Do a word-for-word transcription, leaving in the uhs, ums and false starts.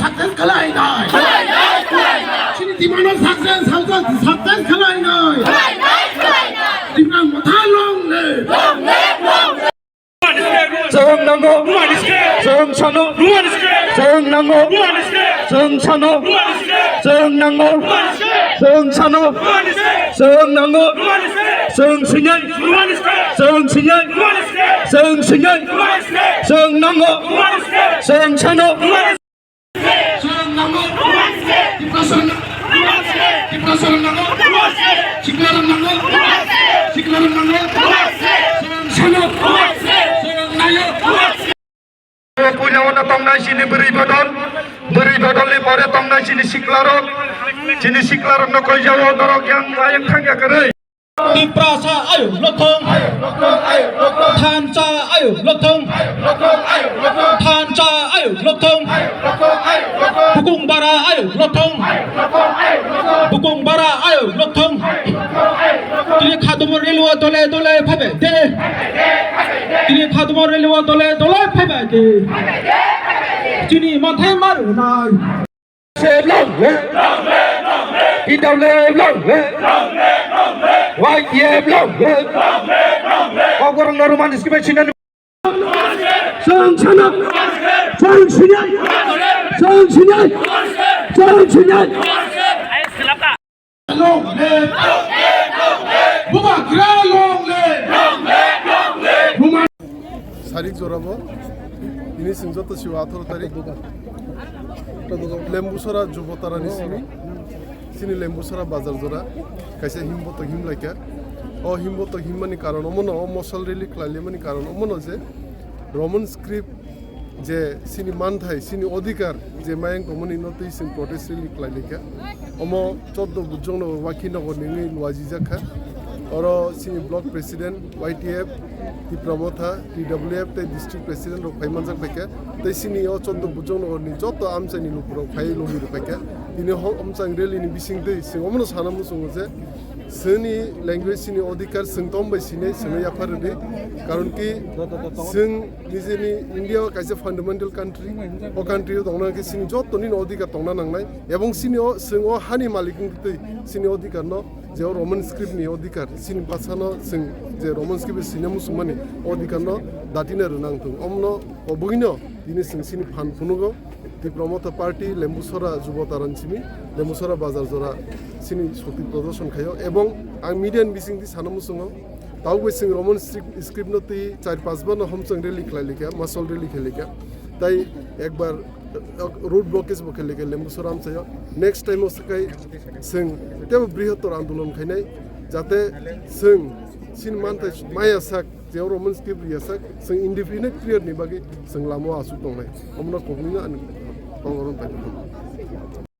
Success khlainai. Chini demand no success, success, success khlainai. Tipra Motha long live. Chwng nango. Chwng sano. Chwng nango. Chwng sano. Chwng nango. Chwng sano. Chwng nango. Chwng sinai. Chwng sinai. Chwng sinai. Chwng nango. Chwng sano. Chwng nango. Tiprasarok nango. Tiprasarok nango. Siklarok nango. Siklarok nango. Chwng sano. Chwng naio. Puila wano tongnai chini bwrwi bodol. Bwrwi bodolni pore tongnai chini siklarok. Chini siklarokno koijao norok yang ayang thangya kwrwi. Tiprasa ayuk lokthong. Thansa ayuk lokthong. Thansa ayuk lokthong. Bukung bara ayuk lokthong. Bukung bara ayuk lokthong. Tini khadumo relo dole dole phaibai de. Tini khadumo relo dole dole phaibai de. Chini manthai maru nai. Long live! Long live! Long live! Long live! Y T F long live! Long live! Long live! Kokborok no Roman script sinani. Chwng sano. Chwng sinai. Chwng sinai. Chwng sinai. Long live! Bubagra long live! Buma- Sarik jorabo, ini sing joto siwa atharo tarik. Lembusora Jubotarani simi, sini Lembusora bazar jora, kaisa himbotok himlaikha. O himbotok himmani karon omono, o mosol rally khlailaimani karon omono je Roman script je sini manthai, sini odhikar je mayang tongmani no twi sing protest rally khlailaikha. Omo choddo Bujong Nagar, Wakhi Nagar ni wngwi luajijakha. Oro sini block president, Y T F, Tipra Motha, T W F tei district president rok phai manjak phaikha. Tei sini o choddo Bujong Nagar ni joto amchaini lukurok phai lobwi rwphaikha. Tini ho amchang rally ni bisingtwi sing omono sana muchungo je sini language sini odhikar sing tom bai sini sini yaphar rwdi. Karon ki sing nijeni India o kaisa fundamental country, o country o tongna khe sini joto nini odhikar tongna nangnai. Ebong sini o sing o hani malik wngtwi sini odhikar no je o Roman script ni odhikar, sini bhasha no sing je Roman script sini musumani odhikar no datina rwnang thung. Omno obugino tini sing sini phan phunugo. Tipra Motha Party, Lembusora Jubotaran simi, Lembusora bazar jora sini soti prodorshon khaio. Ebong ang media ni bisingtwi sana muchungo, taubai sing Roman script, script no twi char panch bar no homchang rally khlailaikha, masol rally khlailaikha. Tai ekbar, uh, road blockage bo khlailaikha Lembusora amchaio. Next time o swkai sing tebo brihotor andolon khainai, jate sing sini manthai maya sak, je Roman script riya sak, sing indefinite period ni bagwi sing lama o asuk tongnai. Omno koknino ani kogoron pai.